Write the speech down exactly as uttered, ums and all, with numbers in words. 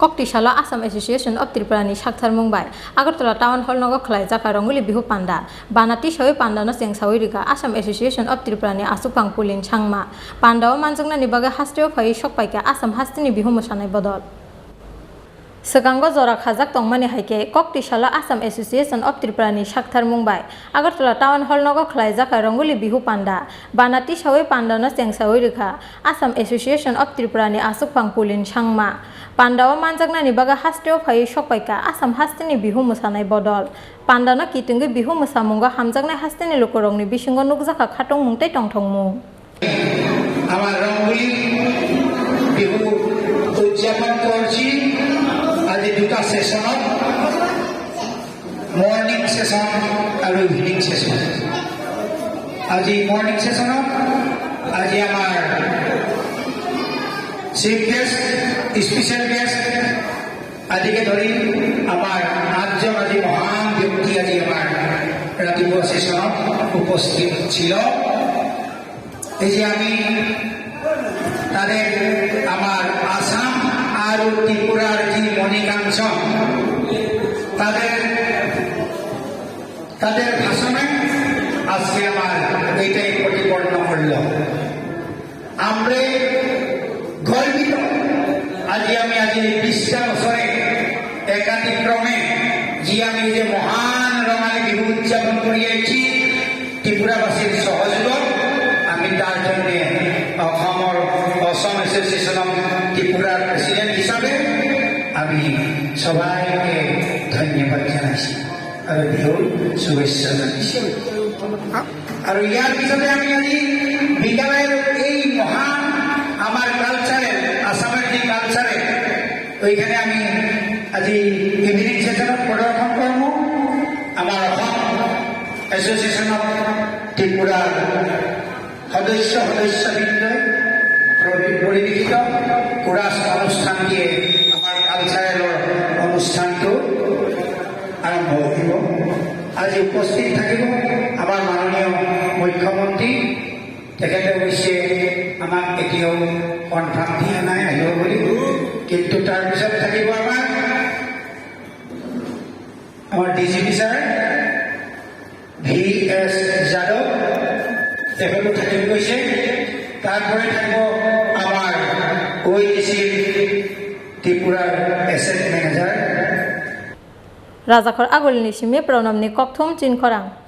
Kokti salo Assam Association of Tripura ni saktharmung bai Agartala Town Hall nogo khwlaijak Rongoli Bihu Panda. Bana tisawi pandano chengsawi rwkha Assam Association of Tripura ni aswkphang Pulin Sangma. Pandao manjaknani bagwi hasteo phaiwi sokpaikha Assam hasteni Bihu mwsanai bodol. Swkango jora khajak tongmani hai khe, kokti salo Assam Association of Tripura ni saktharmung bai Agartala Town Hall nogo khwlaijak Rongoli Bihu Panda. Bana tisawi pandano chengsawi rwkha Assam Association of Tripura ni aswkphang Pulin Sangma. Pandao manjaknani bagwi hasteo phaiwi sokpaikha Assam hasteni Bihu mwsanai bodol. Pandano kitungwi Bihu mwsamungo hamjaknai hasteni lukurokni bisingo nukjakha khatungmung tei tongthokmung. আমাৰ ৰংগোলী বিহু উদযাপন কৰিছি আজি দুটা ছেছনত, morning session আৰু evening session. আজি মৰ্ণিং ছেছনত আজি আমাৰ চিফ গেষ্ট, স্পেচিয়েল গেষ্ট আদিকে ধৰি আমাৰ আঠজন আজি মহান ব্যক্তি আজি আমাৰ ৰাতিপুৱা ছেছনত উপস্থিত ছিল। এই যে আমি তাদের আমার আসাম আর ত্রিপুরার যে মণিকাঞ্চন, তাদের তাদের ভাষণে আজকে আমার এটাই প্রতিপন্ন করল। আমরা গর্বিত, আজি আমি আজি বিশটা বছরে একাদিক্রমে যে আমি যে মহান রঙালী বিহু উদযাপন করিয়াছি, ত্রিপুরাবাসীর সহযোগত আমি তার জন্য অসমৰ অসম এছ'চিয়েশ্যন অফ ত্ৰিপুৰাৰ প্ৰেচিডেণ্ট হিচাপে আমি সবাইকে ধন্যবাদ জনাইছি আৰু বিহুৰ শুভেচ্ছা জনাইছি। আৰু ইয়াৰ পিছতে আমি আজি বিদ্যালয়ৰ এই মহান আমাৰ কালচাৰেল, আছামৰ যি কালচাৰেল, ওইখানে আমি আজি ইভিনিং ছেছনত প্ৰদৰ্শন কৰিম। আমাৰ অসম এছ'চিয়েশ্যন অফ ত্ৰিপুৰাৰ সদস্য সদস্যবৃন্দই পৰি- পৰিৱেশিত কোৰাছ অনুষ্ঠান দিয়ে আমাৰ কালচাৰেলৰ অনুষ্ঠানটো আৰম্ভ হ'ব। আজি উপস্থিত থাকিব আমাৰ মাননীয় মুখ্যমন্ত্ৰী। তেখেতে অৱশ্যে আমাক এতিয়াও কনফাৰ্ম দিয়া নাই আহিব বুলি, কিন্তু তাৰপিছত থাকিব আমাৰ আমাৰ D G P sir V S Yadav, তেখেতো থাকিব কৈছে। তাৰপৰে থাকিব আমাৰ অ' এ ডি চি ত্ৰিপুৰাৰ asset manager. Rajakhor Agulini simi Pranamni kokthum Chinkhorang.